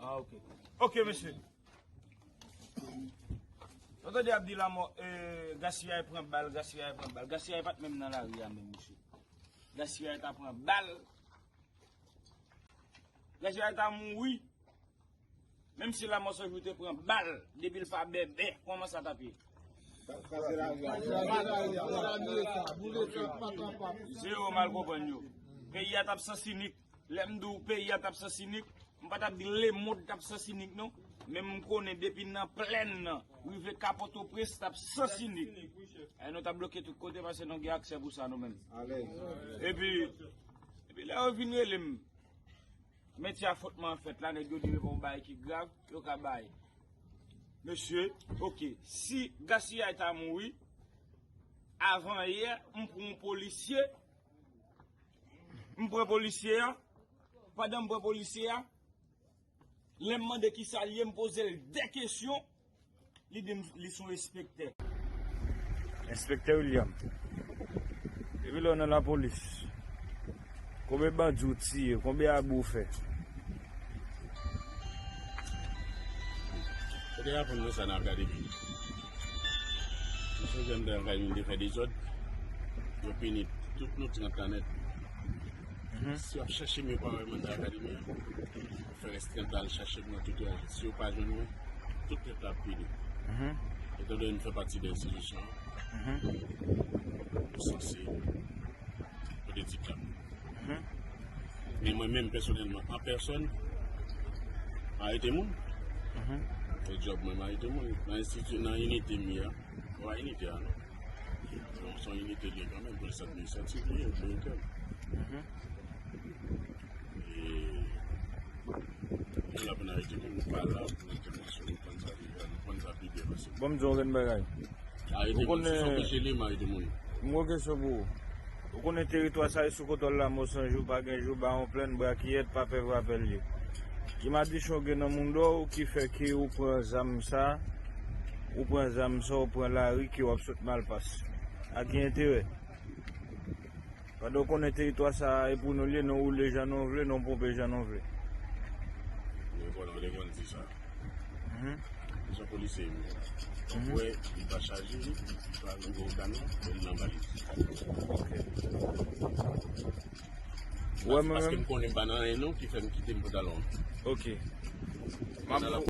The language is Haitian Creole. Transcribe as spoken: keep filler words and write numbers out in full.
Ah, ok. Ok, mesye. Ou tande ap di lanmò, eh, Gasiyay pran bal, Gasiyay pran bal. Gasiyay pa t menm nan lari a menm, mesye. Gasiyay ta pran bal. Gasiyay ta mouri. Menm si Lanmò San Jou te pran bal, depi l pa bèbè, kòman sa t ap ye? Zewo mal konprann yo. Peyi a t ap sansinik. Lè m di w peyi a t ap sansinik, m pa t ap di lemonn t ap sansinik non. Men m konnen depi nan plèn nan, rive ka Pòtoprens t ap sansinik. E nou t ap bloke tout kote paske nou gen aksè pou sa nou menm. Epi, epi lè yo vin rele m, metye a fòtman fèt la, nèg yo di yo gon bagay ki grav, yo ka bay. Mesye, ok, si Gasiyay ta mouri, avan yè, m pran yon polisye, m pran polisye a, pandan m pran polisye a, lè m mande kisa l ye, m poze l de kesyon, li di m li se yon enspektè. Enspektè William. Depi lè w nan lapolis, konbyen bandi w tiye, konbyen abi w fè? Ou te aprann mwen sa nan akademi. Mwen sonje m te nan akademi, m te fè dezòd. Yo pini tout nou trant la nèt. Si w ap chèche m, yo pa wè mwen nan akademi an. Fè rès trant la al chache m nan tout ranje. Si yo pa jwenn mwen, tout trant la ap pini. Etan done m fè pati de enstitisyon an, m sanse pote diplòm. Men mwen menm pèsonèlman, an pèsòn, m arete moun. Se djòb mwen, m arete moun. Nan enstiti, nan inite m ye a, se pa inite a non. Se yon inite li ye kanmenm, polis administratif li ye, militè. E nou la pou n arete moun, nou pa la pou entèvansyon, nou konn sa pi byen, nou konn sa pi byen pase. Bon, m di w yon grenn bagay. Arete moun, si se oblije li, m arete moun. M gon kesyon pou ou. Ou konnen teritwa sa e sou kontwòl Lanmò San Jou, pa gen jou, Bawon Plèn, Brakiyèt, pa pè vrapèl ye. Ki madichon gen nan moudon w ki fè ke ou pran zam sa, ou pran zam sa, ou pran lari ke w ap sot Malpas? A ki enterè? Pandan w konnen teritwa sa a e pou nou l ye, nou woule jan nou vle, nou ponpe jan nou vle. Mwen vòlè, mwen te konn di sa. Mwen se yon polisye m ye. Ou wè, li pa chaje, li pa nan gwo kanon, men li nan valiz. Ou wè mwen menm? Paske m konnen m pa nan anyen non, ki fè m kite m pantalon an. Ok. M ap,